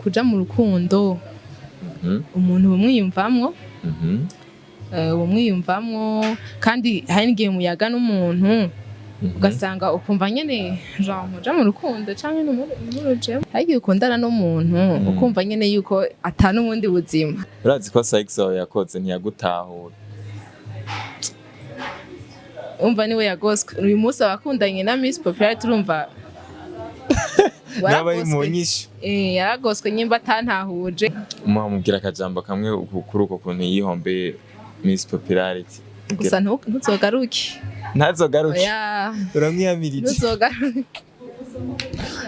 Kuja mu rukundo, umuntu bumwiyumvamwo, bumwiyumvamwo, kandi hari n'igihe muyaga n'umuntu ugasanga ukumva nyene genre muja mu rukundo canke ntimurujemo. Hari igihe ukundana n'umuntu ukumva nyene yuko ata n'ubundi buzima. Urazi ko sex wawe yakoze ntiyagutahura? Umva, niwe yagoswe. Uyu munsi abakundanye na Miss Popularity, urumva, Nawe mu waragoswe. nyishu. Yaragoswe nyimba atantahuje. Muhamubwira akajambo kamwe kuri uko kuntu yihombeye Miss Popularity. Gusa ntuzogaruke. Ntazogaruke? Oya. Uramwiyamirije? Ntuzogaruke.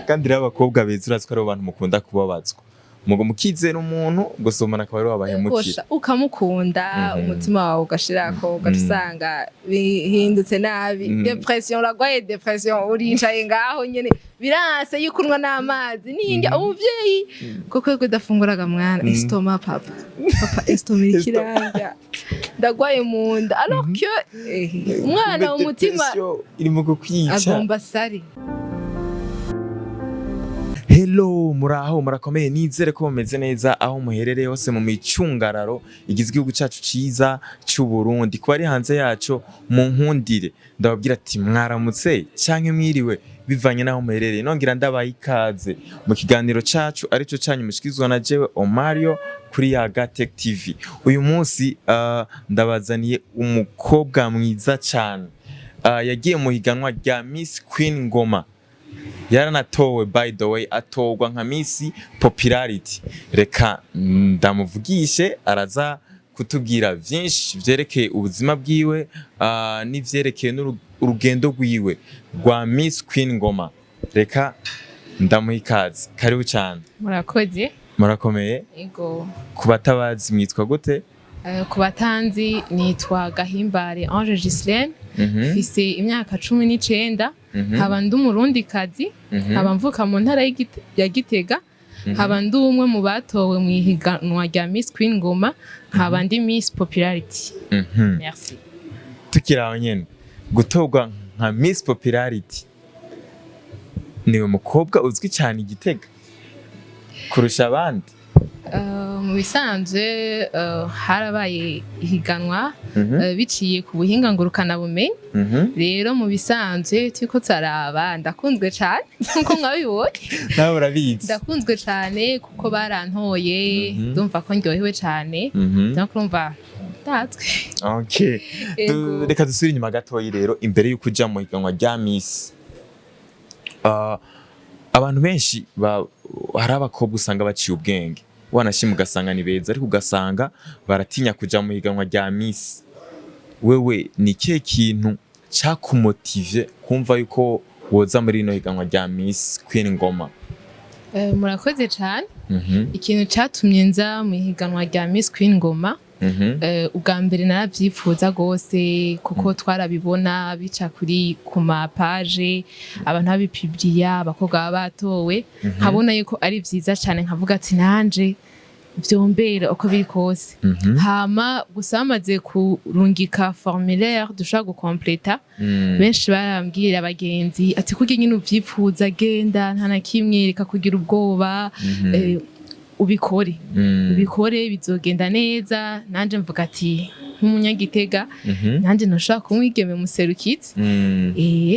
Kandi rero abakobwa beza, urazi ko ari abantu mukunda kubabazwa, mugo mukizera umuntu gusa umuntu akaba ari wabahemukira. Kosha ukamukunda, umutima wawe ugashirako, ugaca usanga bihindutse nabi. Dépression, uragwaye dépression, uricaye ngaho nyene, biranse yuko unywa n'amazi n'indya. Umuvyeyi kuko yuko udafunguraga, mwana, estomac, papa, papa, estomac iriko irarya, ndagwaye mu nda, alors que umwana umutima Dépression iri mu kukwica. Agomba sari. Hello, muraho, murakomeye? Nizere ko mumeze neza aho muherereye hose mu micungararo igize igihugu cacu ciza c'u Burundi. Kuba ari hanze yaco, mu nkundire ndababwira ati mwaramutse canke mwiriwe, bivanye n'aho muherereye. Nongera ndabaha ikaze mu kiganiro cacu arico canyu mushikirizwa na jewe Omario kuri Yaga Tech TV. Uyu munsi ndabazaniye umukobwa mwiza cane, yagiye mu higanwa rya Miss Queen Ngoma, yaranatowe, by the way, atorwa nka Miss Popularity. Reka ndamuvugishe, araza kutubwira vyinshi vyerekeye ubuzima bwiwe n'ivyerekeye n'urugendo rwiwe rwa Miss Queen Ngoma. Reka ndamuha ikaze. Karibu cyane. Murakoze. Murakomeye? Ego. Ku batabazi, mwitwa gute? Ku batanzi, nitwa Gahimbare Ange Gislaine, mfise imyaka 19, nkaba ndi Umurundikazi, nkaba mvuka mu ntara ya Gitega, nkaba ndi umwe mu batowe mu ihiganwa rya Miss Queen Ngoma, nkaba ndi Miss Popularity. Merci. Tukiri aho nyene, gutorwa nka Miss Popularity, niwe mukobwa uzwi cyane i Gitega kurusha abandi? Mu bisanzwe harabaye ihiganwa biciye ku buhinga ngurukanabumenyi. Rero mu bisanzwe turiko turaraba, ndakunzwe cane nkuko mwabibonye. Nawe urabizi. Ndakunzwe cane kuko barantoye. Ndumva ko ndyohewe cane. Donc urumva ndatswe. Okay. Ego. Reka dusubire inyuma gatoyi rero, imbere y'uko uja mu higanwa rya Miss. Abantu benshi hari abakobwa usanga baciye ubwenge, wanashima ugasanga ni beza, ariko ugasanga baratinya kuja mu higanwa rya Miss. Wewe ni ikihe kintu cakumotivye kumva yuko woza muri rino higanwa rya Miss Queen Ngoma? Murakoze cane. Ikintu catumye nza mu ihiganwa rya Miss Queen Ngoma, ubwa mbere naravyifuza gose kuko twarabibona bica kuri ku ma page, abantu babipubliya, abakobwa baba batowe, nkabona yuko ari vyiza cane, nkavuga ati nanje vyombera uko biri kose. Hama gusa bamaze kurungika formulaire dushobora gukompleta, benshi barambwira, abagenzi, ati kurya nyine uvyifuza, genda, nta na kimwe, reka kugira ubwoba, ubikore, ubikore, bizogenda neza. Nanje mvuga ati nk'Umunyagitega, nanje ntushobora kuba umwigeme muserukizi.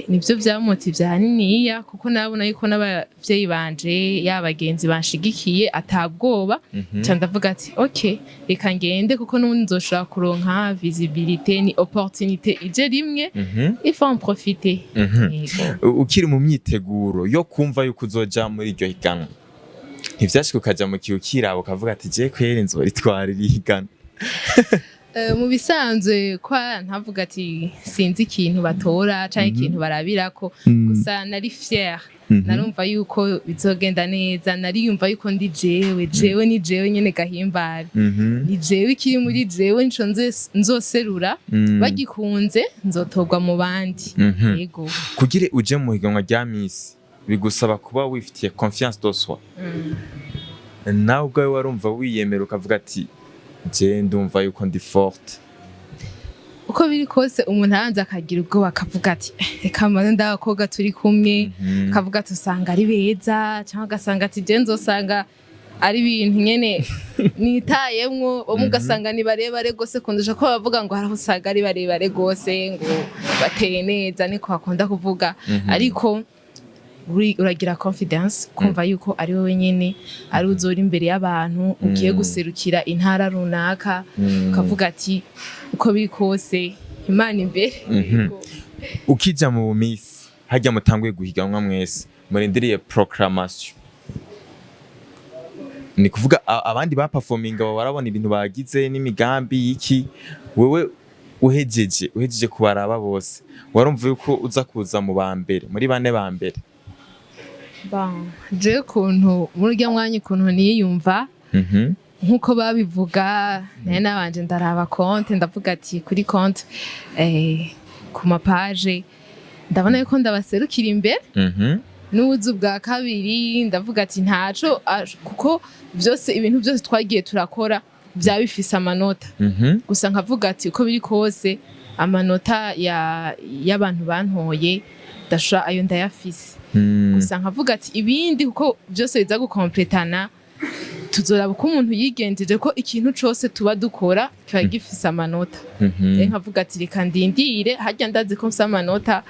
Nivyo vyamotivye ahaniniya, kuko nabona yuko n'abavyeyi banje, yaba bagenzi banshigikiye, atabwoba. Ca ndavuga ati ok, reka ngende, kuko n'ubundi nzoshobora kuronka visibilité, ni opportunité ije rimwe, il faut en profiter. Yego. Ukiri mu myiteguro yo kumva yuko uzoja muri iryo higanwa, ntivyashika ukaja mu kiyo ukiraba ukavuga ati je kweri nzoritwara iri higanwa? Mu bisanzwe kwa ntavuga ati sinzi ikintu batora canke ikintu barabirako, gusa nari fier. Narumva yuko bizogenda neza, nariyumva yuko ndi jewe, jewe ni jewe nyene Gahimbare, ni jewe, ikiri muri jewe nico nzoserura. Bagikunze nzotorwa mu bandi. Yego. Kugira uje mu higanwa rya Miss bigusaba kuba wifitiye confiance de soi. Nawe ubwawe warumva wiyemera ukavuga ati je ndumva yuko ndi forte? Uko biri kose umuntu aranze akagira ubwoba, akavuga ati reka mbanze ndabakobwa turi kumwe, akavuga ati usanga ari beza, cyangwa agasanga ati je nzosanga Ari ibintu nyene nitayemwo. Bamwe ugasanga ni barebare gose kundusha, ko bavuga ngo haraho usanga ari barebare gose, ngo bateye neza, niko bakunda kuvuga. Ariko uragira confidence kumva yuko ari wowe nyene ari uzora imbere y'abantu, ugiye guserukira intara runaka, ukavuga ati uko biri kose Imana imbere. Yego. Ukija mu miss, harya mutanguye guhiganwa mwese murindiriye proclamation, ni kuvuga abandi ba performinga baba barabona ibintu bagize n'imigambi y'iki. Wewe uhejeje kubaraba bose, warumva yuko uza kuza mu ba mbere, muri bane ba mbere? Bon, jewe ukuntu muri urya mwanya ukuntu niyumva, nk'uko babivuga, naye nabanje ndaraba compte, ndavuga ati kuri compte, ku ma pages, ndabona yuko ndabaserukira imbere. N'ubuzu bwa kabiri ndavuga ati ntaco, kuko byose, ibintu byose twagiye turakora byaba bifise amanota. Gusa nkavuga ati uko biri kose amanota y'abantu bantoye ndashobora, ayo ndayafise. Gusa nkavuga ati ibindi, kuko byose biza gukompletana, tuzoraba uko umuntu yigenjeje, ko ikintu cose tuba dukora kiba gifise amanota. Rero nkavuga ati reka ndindire, harya ndazi ko mfise amanota,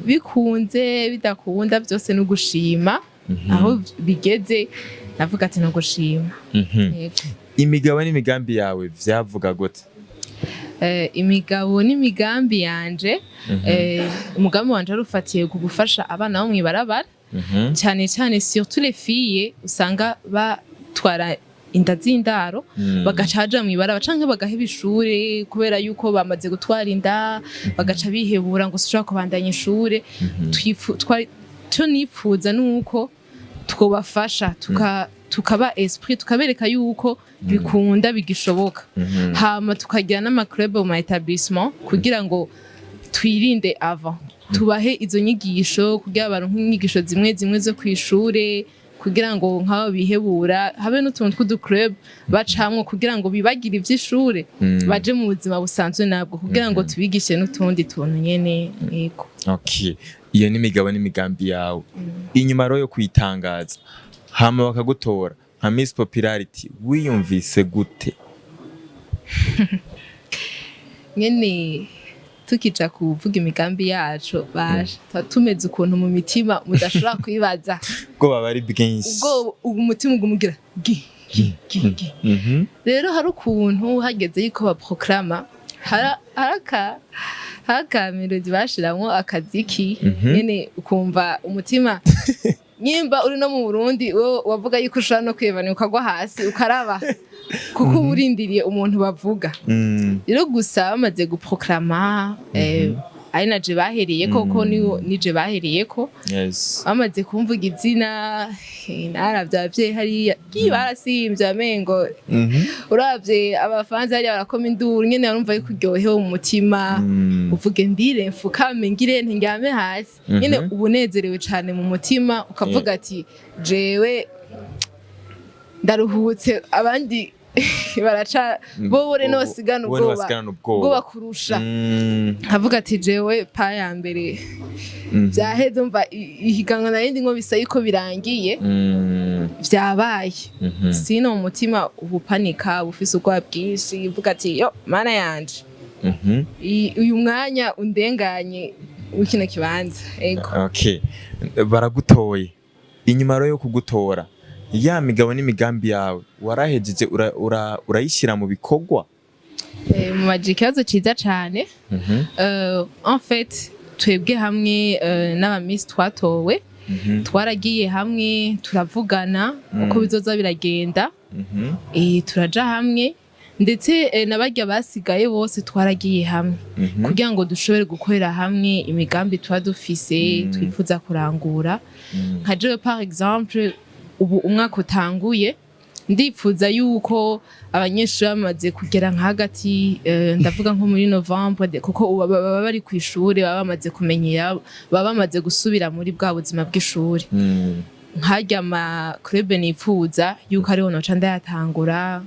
bikunze bidakunda byose no gushima. Aho bigeze navuga ati no gushima. Yego. Imigabo n'imigambi yawe vyavuga gute? Imigabo n'imigambi yanje, umugambi wanje wari ufatiye ku gufasha abana bo mw'ibarabara, cyane cyane surtout les filles usanga batwara inda z'indaro, bagaca baja mw'ibarabara canke bagaheba ishure kubera yuko bamaze gutwara inda, bagaca bihebura ngo sinshobora kubandanya ishure. Ico nipfuza nuko twobafasha tukaba esprit, tukabereka yuko bikunda, bigishoboka. Hama tukagira n'ama club mu ma établissement kugira ngo twirinde avant, tubahe izo nyigisho kugira baronke inyigisho zimwe zimwe zo kw'ishure, kugira ngo nk'abo bihebura habe n'utuntu tw'udu club bacamwo kugira ngo bibagire ivy'ishure, baje mu buzima busanzwe nabwo, kugira ngo tubigishe n'utundi tuntu nyene, yego. Okay. Iyo ni imigabo n'imigambi yawe. Inyuma rero yo kuyitangaza, hama bakagutora nka Miss Popularity, wiyumvise gute? Nyene tukija kuvuga imigambi yacu, basha tuba tumeze ukuntu mu mitima mudashobora kwibaza. Ubwoba bari bwinshi. Ubwo umutima ugumugira gi gi gi gi. Rero hari ukuntu hageze yuko baproklama, hari aka mélodie bashiramwo akaziki, nyene ukumva umutima nyimba uri no mu Burundi, wowe wavuga yuko ushobora no kwibana ukagwa hasi ukaraba, kuko uba urindiriye umuntu bavuga. Rero gusa bamaze guproklama, ari naje bahereye koko, nije bahereyeko. Bamaze kumvuga izina, naravye abavyeyi hariya ki barasimvye amengo, uravye abafanzi hariya barakoma induru, nyene barumva yuko uryohewe mu mutima, uvuge ndire mfukame ngire ntiryame hasi, nyene ubunezerewe cane mu mutima, ukavuga ati jewe ndaruhutse, abandi baraca bo rero basigana Bo ubwoba, basigarana ubwoba. Ubwoba kurusha. Nkavuga ati jewe pa ya mbere vyaheze, umva ihiganwa narindi ngo bisa yuko birangiye, vyabaye. Sino mu mutima ubupanika, bufise ubwoba bwinshi, uvuga ati yo Mana yanje, uyu mwanya undenganye w'ikino kibanza, ego. Okay. Baragutoye. Inyuma rero yo kugutora, ya migabo n'imigambi yawe warahejeje urayishyira mu bikorwa? Mubaje ikibazo ciza cane. En fait twebwe hamwe n'aba miss twatowe, twaragiye hamwe turavugana uko bizoza biragenda. Turaja hamwe, ndetse n'abarya basigaye bose twaragiye hamwe kugira ngo dushobore gukorera hamwe imigambi tuba dufise, twifuza kurangura. Nka jewe par exemple, ubu umwaka utanguye, ndipfuza yuko abanyeshuri bamaze kugera nka hagati, ndavuga nko muri novembre, kuko ubu baba bari ku ishuri, baba bamaze kumenyera, baba bamaze gusubira muri bwa buzima bw'ishuri, nkarya ama club nipfuza yuko ariho noca ndayatangura.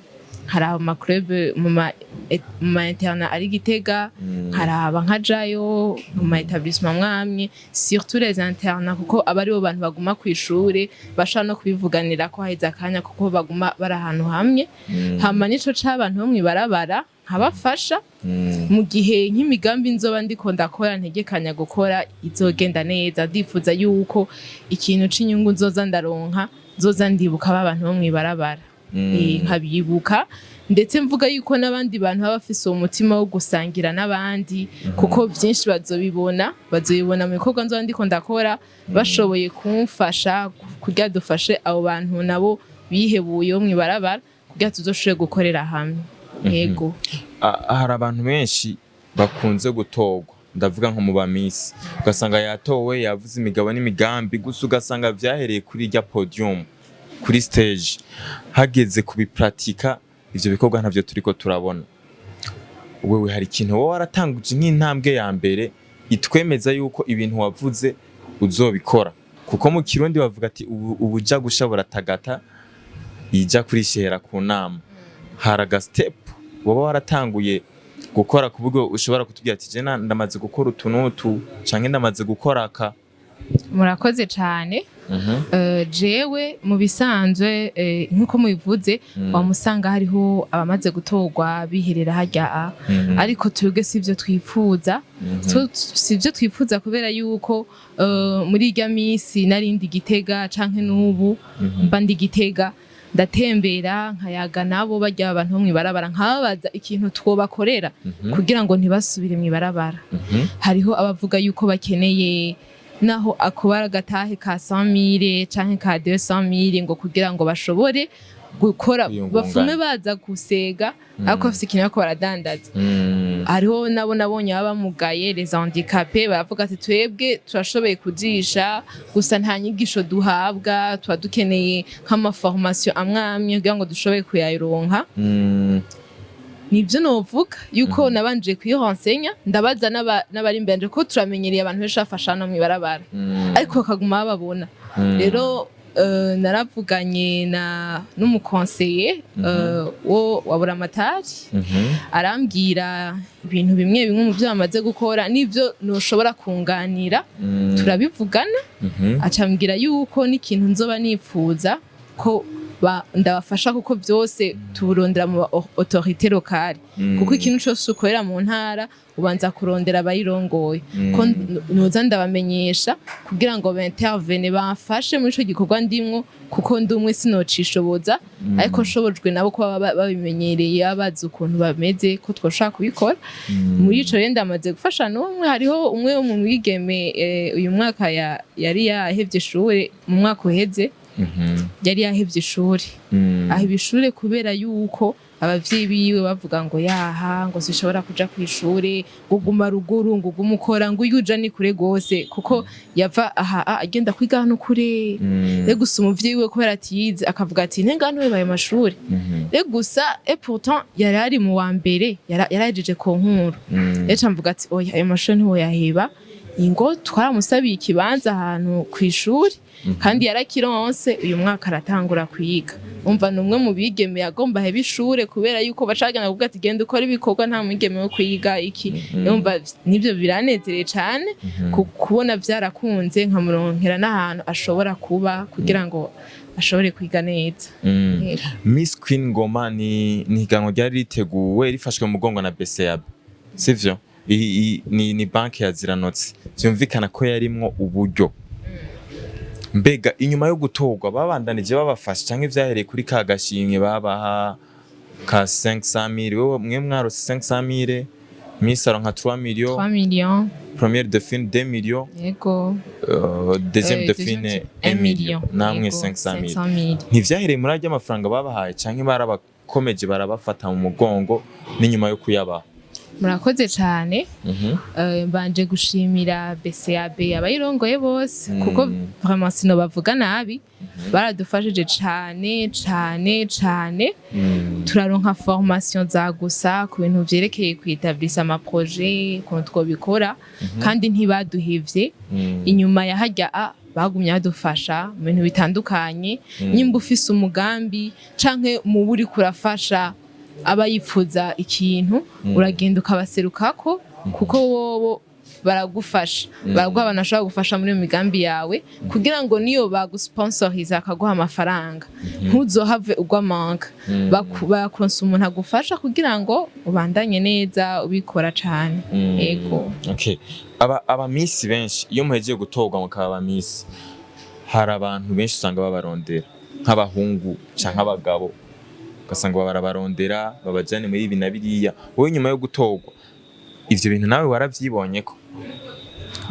Nkaraba ama club mu ma internat ari Gitega, nkaraba nkajayo mu ma établissement mwamwe, surtout les internats, kuko aba aribo bantu baguma kw'ishure, bashobora no kubivuganira ko haheze akanya, kuko baguma bari ahantu hamwe. Hama nico c'abantu bo mw'ibarabara nkabafasha mu gihe nk'imigambi nzoba ndiko ndakora, ntegekanya gukora, izogenda neza. Ndifuza yuko ikintu c'inyungu nzoza ndaronka, nzoza ndibuka ba bantu bo mw'ibarabara. Nkabibuka, ndetse mvuga yuko n'abandi bantu baba bafise uwo mutima wo gusangira n'abandi, kuko vyinshi bazobibona mu bikorwa nzoba ndiko ndakora, bashoboye kumfasha kugira dufashe abo bantu nabo bihebuye bo mw'ibarabara, kugira tuzoshobore gukorera hamwe. Yego. Hari abantu benshi bakunze gutorwa, ndavuga nko mu ba miss, ugasanga yatowe, yavuze imigabo n'imigambi, gusa ugasanga vyahereye kuri rya podium, kuri stage, hageze kubipratika ivyo bikorwa ntavyo turiko turabona. Wewe hari ikintu wowe waratanguje nk'intambwe ya mbere itwemeza yuko ibintu wavuze uzobikora? Kuko mu Kirundi bavuga ati ubuja gusha buratagata, ija kurishera ku nama. Hari aga step woba waratanguye gukora ku buryo ushobora kutubwira ati: "Je ndamaze gukora utu n'utu", canke "ndamaze gukora aka"? Murakoze cane. Jewe mu bisanzwe, nk'uko mubivuze, wamusanga hariho abamaze gutorwa biherera harya a. Ariko twebwe sivyo twifuza. Sivyo twifuza kubera yuko muri irya misi narindi Gitega, canke n'ubu mba ndi Gitega, ndatembera nkayaga nabo barya abantu bo mw'ibarabara, nkababaza ikintu twobakorera kugira ngo ntibasubire mw'ibarabara. Hariho abavuga yuko bakeneye naho akubara agatahe ka 100,000 canke ka 200,000, ngo kugira ngo bashobore gukora, Kwiyungunganya. bafume baza gusega, ariko bafise ikintu bariko baradandaza. Hariho nabo nabonye baba bamugaye, les handicapés, baravuga ati: "Twebwe turashoboye kujisha, gusa nta nyigisho duhabwa, tuba dukeneye nk'ama formation amwe amwe kugira ngo dushobore kuyaronka." Nibyo novuga yuko nabanje kwirensenya, ndabaza n'abari imbere yanje, ko turamenyereye abantu benshi bafasha no mw'ibarabara, ariko bakaguma bababona. Rero naravuganye na n'umu conseiller wo wa Buramatari, arambwira ibintu bimwe bimwe mu byo bamaze gukora n'ibyo noshobora kunganira, turabivugana. Acambwira yuko n'ikintu nzoba nipfuza ko ndabafasha, kuko byose tuburondera mu ba autorité locale, kuko ikintu cyose ukorera mu ntara ubanza kurondera abayirongoye, ko noza ndabamenyesha kugira ngo bintervene, bamfashe muri ico gikorwa ndimwo, kuko ndi umwe sinocishoboza, ariko nshobojwe nabo kuba babimenyereye, baba bazi ukuntu bameze, ko twoshobora kubikora. Muri ico rero ndamaze gufasha n'umwe. Hariho umwe wo mu mwigeme, uyu mwaka yari yahevye ishure, mu mwaka uheze yari yahevye ishuri. Aheba ishure kubera yuko abavyeyi biwe bavuga ngo yaha, ngo sishobora kuja kw'ishure, ngo guma ruguru, ngo ugume ukora, ngo iyo uja ni kure gose, kuko yava aha agenda kwiga hano kure. Rero gusa umuvyeyi wiwe, kubera atiyize, akavuga ati: "Ntenga ntuhebaye amashuri." Rero gusa, et pourtant yari ari mu wa mbere, yarahejeje concours. Rero mvuga ati: "Oya, ayo mashuri ntiwoyaheba." Ingo twaramusabiye ikibanza ahantu kw'ishuri, kandi yarakironse. Uyu mwaka aratangura kwiga. Umva, ni umwe mu bigeme yagomba ahebe ishure, kubera yuko bacagenda kuvuga ati: "Genda ukora ibikorwa, nta mwigeme wo kwiga iki." Umva, nivyo biranezereye cane kubona vyarakunze, nkamuronkera n'ahantu ashobora kuba kugira ngo ashobore kwiga neza. Yego. Miss Queen Ngoma ni higanwa ryari riteguwe rifashwe mu mugongo na BCAB, sivyo? Ni banki ya Ziranotse, vyumvikana ko yarimwo uburyo. Mbega inyuma yo gutorwa babandanije babafasha, canke vyahereye kuri ka gashimwe babaha ka 500,000? Wewe mwe mwarose 500,000, Miss aronka 3 millions, 3 millions. Première dauphine 2 millions, Yego. Deuxième dauphine deuxième 1 1 million, million. namwe Yego, 500,000. 500,000. Ntivyahereye muri arya mafaranga babahaye, canke barabakomeje barabafata mu mugongo n'inyuma yo kuyabaha? Murakoze cane. Mbanje gushimira BCAB, abayirongoye bose, kuko vraiment sinobavuga nabi, baradufashije cane cane cane. Turaronka formation za gusa ku bintu vyerekeye kwitablisa ama projet, ukuntu twobikora, kandi ntibaduhevye. Inyuma ya harya a bagumye badufasha mu bintu bitandukanye. Nyimba ufise umugambi canke mu buri kurafasha. aba yifuza ikintu, uragenda ukabaserukako, kuko bobo baragufasha, baraguha abantu bashobora gufasha muri iyo migambi yawe, kugira ngo niyo bagusponsoriza bakaguha amafaranga, ntuzohave ugwa manque. Bakuronsa umuntu agufasha kugira ngo ubandanye neza ubikora cane. Ego. Okay. Aba miss benshi, iyo muhejeje gutorwa mukaba aba miss, hari abantu benshi usanga babarondera, nk'abahungu canke abagabo, ugasanga barabarondera babajane muri ibi na biriya. Wowe nyuma yo gutorwa, ivyo bintu nawe waravyibonye ko?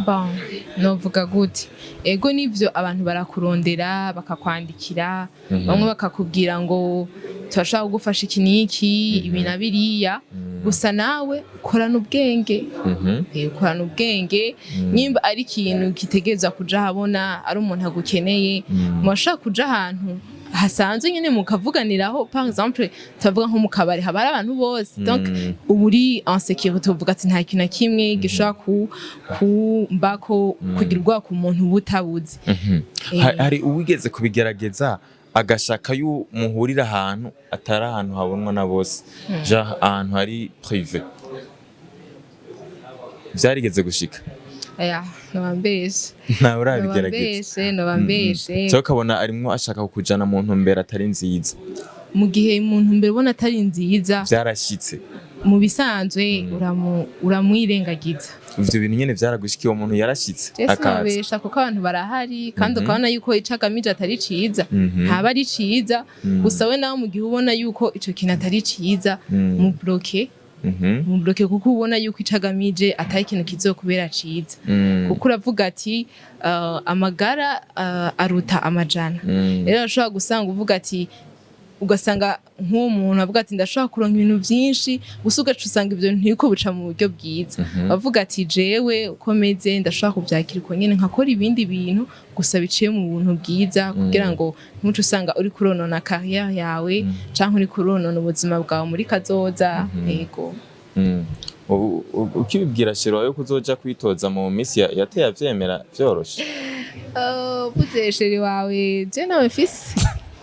Bon, novuga gute? Ego, nivyo, abantu barakurondera, bakakwandikira, bamwe bakakubwira ngo turashaka kugufasha iki n'iki, ibi na biriya. Gusa nawe ukorana ubwenge. Ukorana ubwenge. Nimba ari ikintu gitegerezwa kuja ahabona, ari umuntu agukeneye, murashobora kuja ahantu hasanzwe nyene mukavuganiraho. Par exemple, turavuga nko mu kabari, haba hari abantu bose, donc uba uri en sécurité, uvuga ati nta kintu na kimwe gishobora kumbako kugira ubwoba ku muntu uba utabuzi. Hari uwigeze kubigerageza, agashaka yu muhurira ahantu atari ahantu habonwa na bose, genre ahantu hari privé? Vyarigeze gushika? Aya, nobambeshe. Ntawe urabigerageza? Nobambeshe, nobambeshe. Cyangwa ukabona arimwo ashaka kukujana mu ntumbero atari nziza? Mu gihe umuntu mbere ubona atari nziza, Vyarashitse? mu bisanzwe uramwirengagiza. Ivyo bintu nyene vyaragushikiye? Uwo muntu yarashitse Je akaza? sinobesha, kuko abantu barahari, kandi ukabona yuko ico agamije atari ciza, ntaba ari ciza. Gusa we nawe, mu gihe ubona yuko ico kintu atari ciza, mu bloque, mu bloque, kuko ubona yuko ico agamije atari ikintu kizokubera ciza, kuko uravuga ati amagara aruta amajana. Rero urashobora gusanga uvuga ati, ugasanga nk'uwo muntu avuga ati ndashobora kuronka ibintu vyinshi, gusa ugaca usanga ivyo bintu ntibiko bica mu buryo bwiza. Bavuga ati jewe uko meze ndashobora kuvyakira uko nyene, nkakora ibindi bintu gusa biciye mu buntu bwiza, kugira ngo ntuce usanga uri kuronona carrière yawe canke uri kuronona ubuzima bwawe muri kazoza. Yego. Ukibibwira chéri wawe ko uzoja kwitoza mu misi yateye, avyemera vyoroshe? Uvuze chéri wawe, je nawe mfise,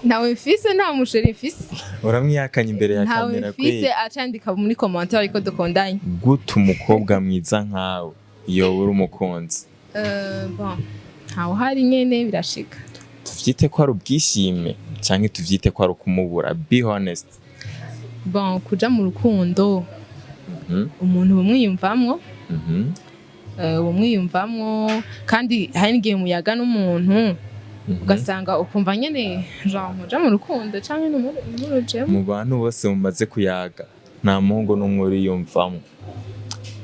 ntawe mfise, nta mu chéri mfise. Uramwihakanye imbere ya Ntawe kamera? mfise. Kweli? Acandika muri commentaire ariko dukundanye. Gute umukobwa mwiza nkawe yoba uri umukunzi? Bon, ntawe uhari nyene, birashika. Tuvyite ko ari ubwishime canke tuvyite ko ari ukumubura? Be honest. Bon, kuja mu rukundo, umuntu bumwiyumvamwo, bumwiyumvamwo, kandi hari n'igihe muyaga n'umuntu, ugasanga ukumva nyene genre muja mu rukundo canke ntimurujemo. Mu bantu bose mumaze kuyaga, nta muhungu n'umwe uriyumvamo?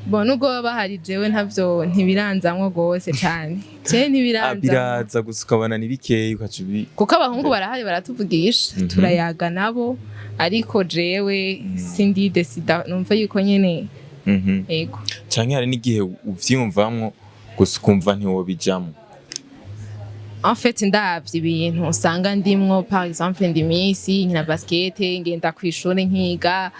Bon, nubwo baba bahari, jewe ntavyo, ntibiranzamwo gose cane, je ntibiranzamwo. Biraza gusa ukabona ni bikeyi, ukaca ubi Kuko abahungu barahari, baratuvugisha, turayaga nabo, ariko jewe sindi décidée, numva yuko nyene. Ego. Canke hari n'igihe uvyiyumvamwo gusa ukumva ntiwobijamwo? En fait, ndavye ibintu usanga ndimwo, par exemple ndi miss, nkina basket, ngenda kw'ishure nkiga,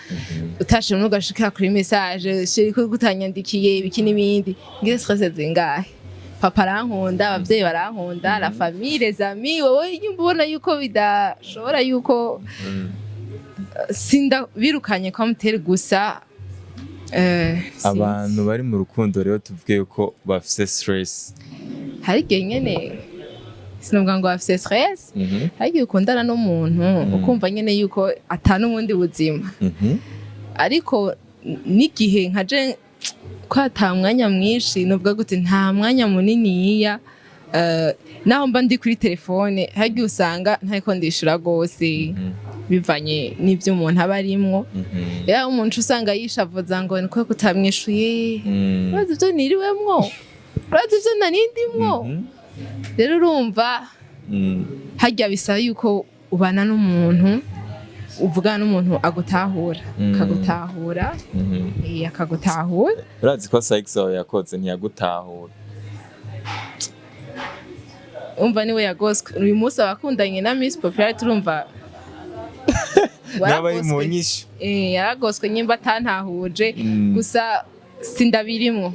utashe ugashikira kuri message chéri ko kutanyandikiye, ibiki n'ibindi, ngize stress zingahe? Papa arankunda, abavyeyi barankunda, la famille, les amis. Wowe nyumva ubona yuko bidashobora, yuko sinda birukanye comme tel, gusa sinzi. Abantu bari mu rukundo rero, tuvuge yuko bafise stress? Hari igihe nyene, sinovuga ngo bafise stress, hari igihe ukundana n'umuntu ukumva nyene yuko ata n'ubundi buzima, ariko n'igihe nka je ko ata mwanya mwinshi, novuga gute, nta mwanya muniniya, naho mba ndi kuri telefone, hari igihe usanga ntariko ndishura gose, bivanye n'ivyo umuntu aba arimwo. Rero umuntu usanga yishavuza ngo niko kutamwishuye, urazi ivyo niriwemwo, urazi ivyo narindimwo. Rero urumva, harya bisaba yuko ubana n'umuntu, uvugana n'umuntu agutahura, akagutahura, akagutahura. Urazi ko sex wawe yakoze ntiyagutahura? Umva, niwe yagoswe uyu munsi, abakundanye na Miss Popularity, turumva. N'abari mu Waragoswe. nyishu. Yaragoswe nyimba atantahuje. Gusa sindabirimwo.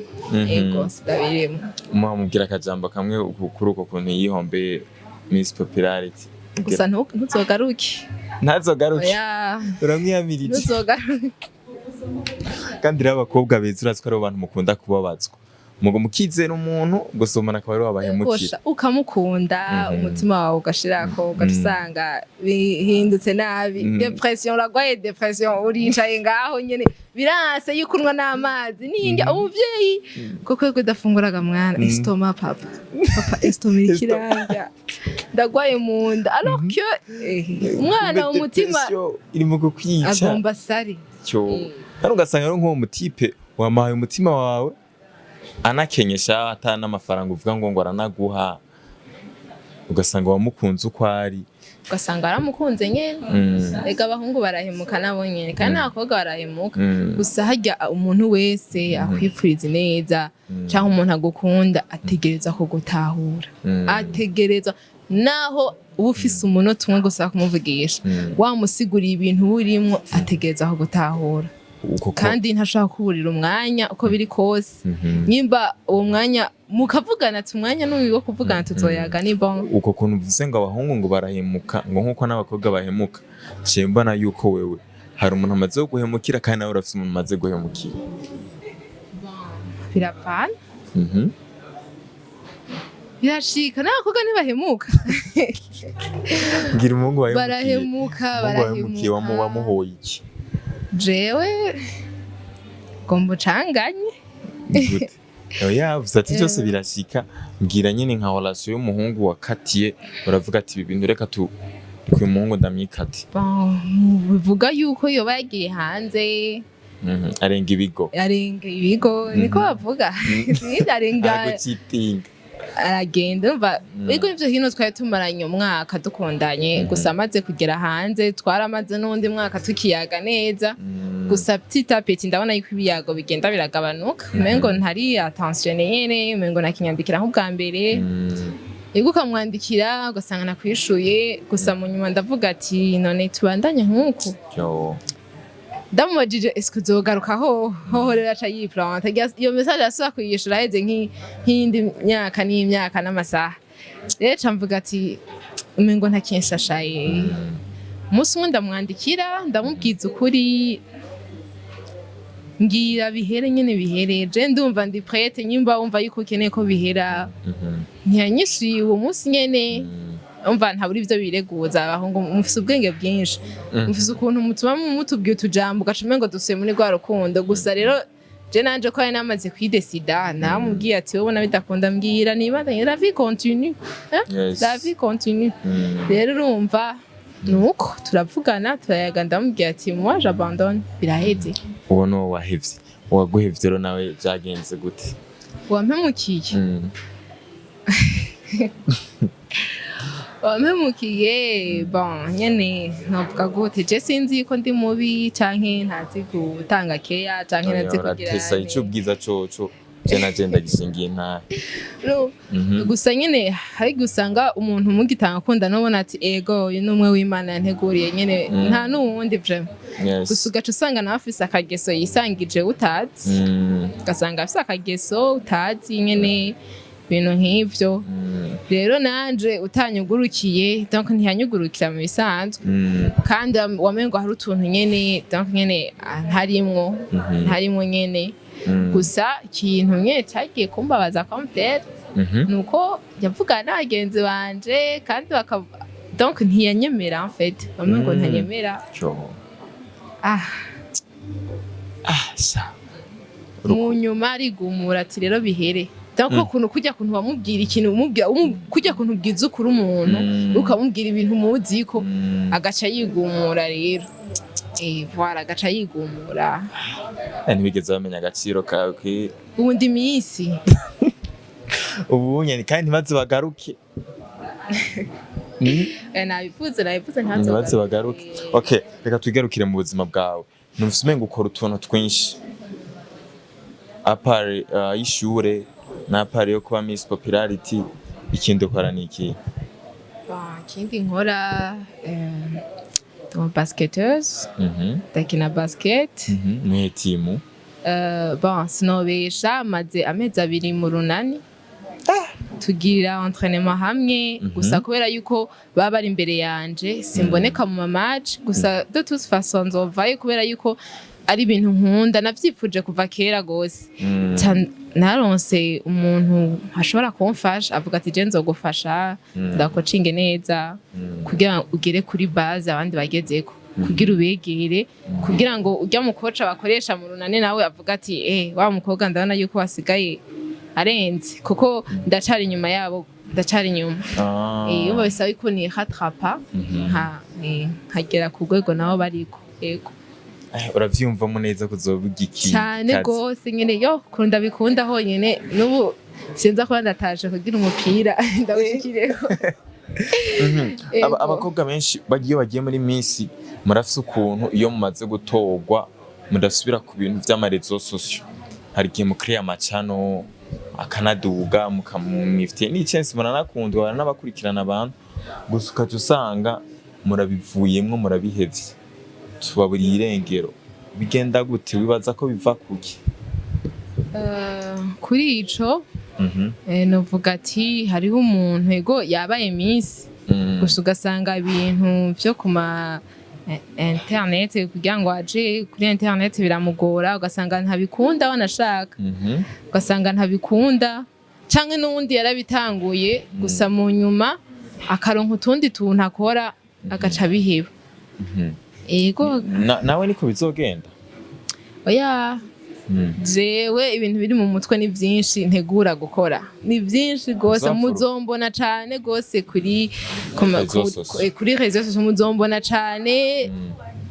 Ego, sindabirimwo. Muhamubwira akajambo kamwe kuri uko kuntu yihombeye Miss Popularity. Gusa ntuzogaruke. Ntazogaruke? Oya. Uramwiyamirije? Ntuzogaruke. Kandi rero abakobwa beza, urazi ko ari abantu mukunda kubabazwa, mugo mukizera umuntu, gusa umuntu akaba ari wabahemukira. Kosha, ukamukunda, umutima wawe ugashirako, ugaca usanga bihindutse nabi. Dépression, uragwaye dépression, uricaye ngaho nyene, biranse yuko unywa n'amazi n'indya. Umuvyeyi kuko yuko udafunguraga, mwana, estomac, papa, papa, estomac iriko irarya, ndagwaye mu nda, alors que umwana Kumbe umutima dépression iri mu kukwica. Agomba sari. Cyo kandi ugasanga rero nk'uwo mutipe wamuhaye umutima wawe, anakenyesha ata n'amafaranga, uvuga ngo aranaguha, ugasanga wamukunze uko ari. Ugasanga waramukunze nyene. Ega abahungu barahemuka nabo nyene, kandi n'abakobwa barahemuka. Gusa harya umuntu wese akwipfuriza ineza cyangwa umuntu agukunda ategereza kugutahura. Ategereza, naho uba ufise umunota umwe gusa wo kumuvugisha, wamusiguriye ibintu uba urimwo, ategereza kugutahura. Kandi ntashobora kuburira umwanya uko biri kose. Nimba uwo mwanya mukavugana, ati umwanya n'uyu wo kuvugana, tuzoyaga, ni bon. Uko kuntu uvuze ngo abahungu ngo barahemuka, ngo nk'uko n'abakobwa bahemuka, ciye mbona yuko wewe hari umuntu amaze guhemukira, kandi nawe urafise umuntu amaze guhemukira. Birapfana. Birashika, n'abakobwa ntibahemuka. Ngira umuhungu wahemukiye. Barahemuka. Umuhungu wahemukiye Barahemuka. Wamuhoye iki? Jewe ngomba ucanganye. Gute? Oya, yavuze ati byose birashika. Mbwira nyine nka relation y'umuhungu wakatiye, uravuga ati ibi bintu reka tu uyu muhungu ndamwikate. Bon, bivuga yuko yoba yagiye hanze. Arenga ibigo. Arenga ibigo, niko bavuga. Sinzi, arenga. Aragucitinga. Aragenda, umva, ariko ivyo hino twari tumaranye umwaka dukundanye. Gusa amaze kugera hanze, twaramaze n'undi mwaka tukiyaga neza. Gusa petit à petit ndabona yuko ibiyago bigenda biragabanuka, umengo ntari attention nyene, umengo nakinyandikira nk'ubwa mbere. Ego, ukamwandikira ugasanga nakwishuye. Gusa mu nyuma ndavuga ati none tubandanye nk'uku? Yo. Ndamubajije est-ce uzogaruka hoho hoho, rero aca yiplanta. Iyo message asubira kuyishura aheze nk'iyindi myaka n'imyaka n'amasaha. Rero ca mvuga ati umengo ntakinshashaye. Umunsi umwe ndamwandikira, ndamubwiza ukuri, ngira bihere nyene, bihere, je ndumva ndi prête, nyimba wumva yuko ukeneye ko bihera. Ntiyanyishuye uwo munsi nyene. Umva, ntabura ivyo bireguza. Abahungu mufise ubwenge bwinshi, mufise ukuntu mutuma mutubwiye utujambo ugaca umengo dusuye muri rwa rukundo. Gusa rero je nanje ko yari namaze kwidesida, namubwiye ati wowe bidakunda mbwira nibandanye, la vie continue, hein? Yes. La vie continue. Rero urumva nuko turavugana, turayaga, ndamubwira ati moi j'abandonne, biraheze. Uwo ni uwo wahevye. Uwaguhevye rero nawe vyagenze gute? Wampemukiye? Wampemukiye, bon, nyene novuga gute, je sinzi ko ndi mubi canke ntazi gutanga keya canke ntazi kugira. Uratesa ico ubwiza coco, je naje ndagishingiye intahe. No, gusa nyene hari gusanga umuntu mugitanga akunda, nubona ati ego uyu ni umwe w'Imana yanteguriye nyene, nta n'uwundi vraiment. Gusa ugaca usanga nawe afise akageso yisangije utazi, ugasanga afise akageso utazi nyene, ibintu nk'ivyo. Rero nanje utanyugurukiye, donc ntiyanyugurukira mu bisanzwe, kandi wamengo hari utuntu nyene, donc nyene ntarimwo, ntarimwo nyene. Gusa ikintu nyene cagiye kumbabaza comme tel nuko yavugana n'abagenzi banje kandi baka, donc ntiyanyemera en fait, bamwe ngo ntanyemera. Cyo. Ah. Ah, sha. Mu nyuma arigumura ati rero bihere. Donc ukuntu kujya kuntu wamubwira ikintu, umubwira kujya kuntu ubwiza ukuri umuntu, ukamubwira ibintu muzi ko agaca yigumura rero, voilà, agaca yigumura. Ntibigeze bamenya agaciro kawe ubundi minsi. Ubu nyene kandi ntibaze bagaruke. Nabivuze, nabivuze. Ntibaze bagaruke. Okay, reka twigarukire mu buzima bwawe. Numvise umenga ukora utuntu twinshi à part y'ishure n'a part yo kuba Miss Popularity. Ikindi ukora ni iki? Bon, ikindi nkora, ndi umu basketteuse. Ndakina basket. Nihe timu? Bon, sinobesha, maze amezi 2 mu Runani. Tugirira entraînement hamwe gusa, kubera yuko baba bari imbere yanje simboneka mu ma match. Gusa de toute façon nzovayo, kubera yuko ari ibintu nkunda, navyifuje kuva kera gose. Naronse umuntu ashobora kumfasha, avuga ati: "Je nzogufasha, ndakocinge neza kugira ngo ugere kuri base abandi bagezeko, kugira ubegere, kugira ngo ujya mu coach bakoresha mu runani nawe avuga ati: 'Eh, wa mukobwa ndabona yuko wasigaye arenze,' kuko ndacari inyuma yabo, ndacari inyuma." Iyo bisaba yuko ni rattrapa nkagera ku rwego nabo bariko, yego. Uravyumvamo neza kuzoba igiki? Cyane kazi? Gose nyene, yo kunda bikunda honyene. N'ubu sinza kuba ndataje kugira umupira ndawushikireko. Ego. Abakobwa benshi iyo bagiye muri Miss, murafise ukuntu iyo mumaze gutorwa mudasubira ku bintu vy'ama réseaux sociaux. Hari igihe mukiriya amacano akanaduga, mukamwifitiye n'icensi, muranakundwa, baranabakurikirana abantu, gusa ukaca usanga murabivuyemwo, murabihevye, tubaburiye irengero. Bigenda gute? Wibaza ko biva kuki? Kuri ico novuga ati hariho umuntu, ego, yabaye Miss, gusa ugasanga ibintu vyo ku ma internet, kugira ngo aje kuri internet biramugora, ugasanga ntabikunda wanashaka, ugasanga ntabikunda, canke n'uwundi yarabitanguye, gusa mu nyuma akaronka utundi tuntu akora agaca abiheba. Ego. Nawe niko bizogenda? Oya. Jewe ibintu biri mu mutwe ni byinshi, ntegura gukora ni byinshi rwose. Uzapfa. Muzombona cane rwose kuri Réseaux sociaux. Kuri réseaux sociaux muzombona cane,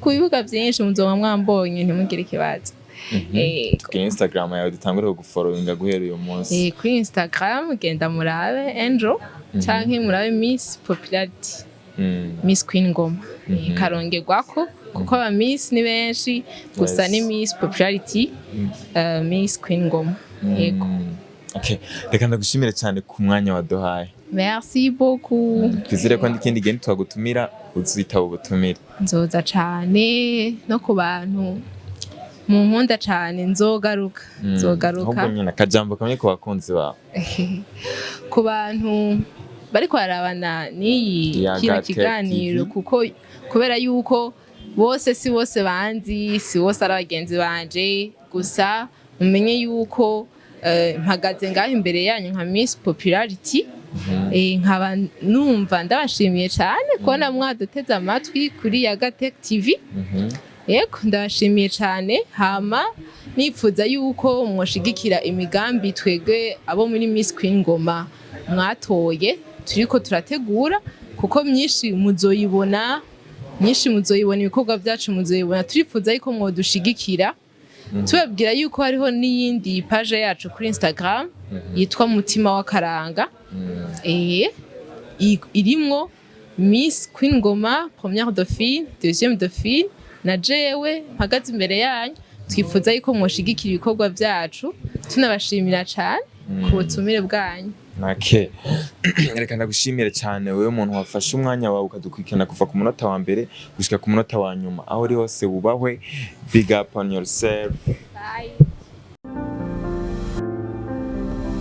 ku bibuga byinshi muzoba mwambonye, ntimugire ikibazo. Kuri Instagram yawe dutangure kugufollowinga guhera uyu munsi. Kuri Instagram genda murabe Angel canke murabe Miss Popularity, Miss Queen Ngoma. Karongerwako, kuko aba Miss ni benshi, gusa ni Miss Popularity, Miss Queen Ngoma, yego. Okay. Reka ndagushimire cyane ku mwanya waduhaye. Merci beaucoup. Twizere ko n'ikindi gihe nitwagutumira uzitaba ubutumire. Nzoza cane, no ku bantu munkunda cane nzogaruka, nzogaruka. Ahubwo nyine akajambo kamwe ku bakunzi bawe. Ku bantu bariko barabana n'iyi Ya kino Gatech kiganiro, TV. kuko kubera yuko bose si bose banzi, si bose ari abagenzi banje, gusa mumenye yuko mpagaze ngaho imbere yanyu nka Miss Popularity. Nkaba numva ndabashimiye cyane kubona mwaduteze amatwi kuri ya Gatech TV. Yego, ndabashimiye cyane. Hama nifuza yuko mwoshigikira imigambi twebwe abo muri Miss Queen Ngoma mwatoye turiko turategura, kuko myinshi muzoyibona, myinshi muzoyibona, ibikorwa byacu muzoyibona. Turifuza yuko mwodushigikira. Tubabwira yuko hariho n'iyindi page yacu kuri Instagram yitwa Mutima w'Akaranga, irimwo Miss Queen Ngoma, première dauphine, deuxième dauphine na jewe mpagaze imbere yanyu. Twifuza yuko mwoshigikira ibikorwa byacu. Tunabashimira cyane ku butumire bwanyu. Okay. Reka ndagushimire cyane wewe muntu wafashe umwanya wawe ukadukurikirana kuva ku munota wa mbere gushika ku munota wa nyuma. Aho uri hose wubahwe. Big up on yourself. Bye.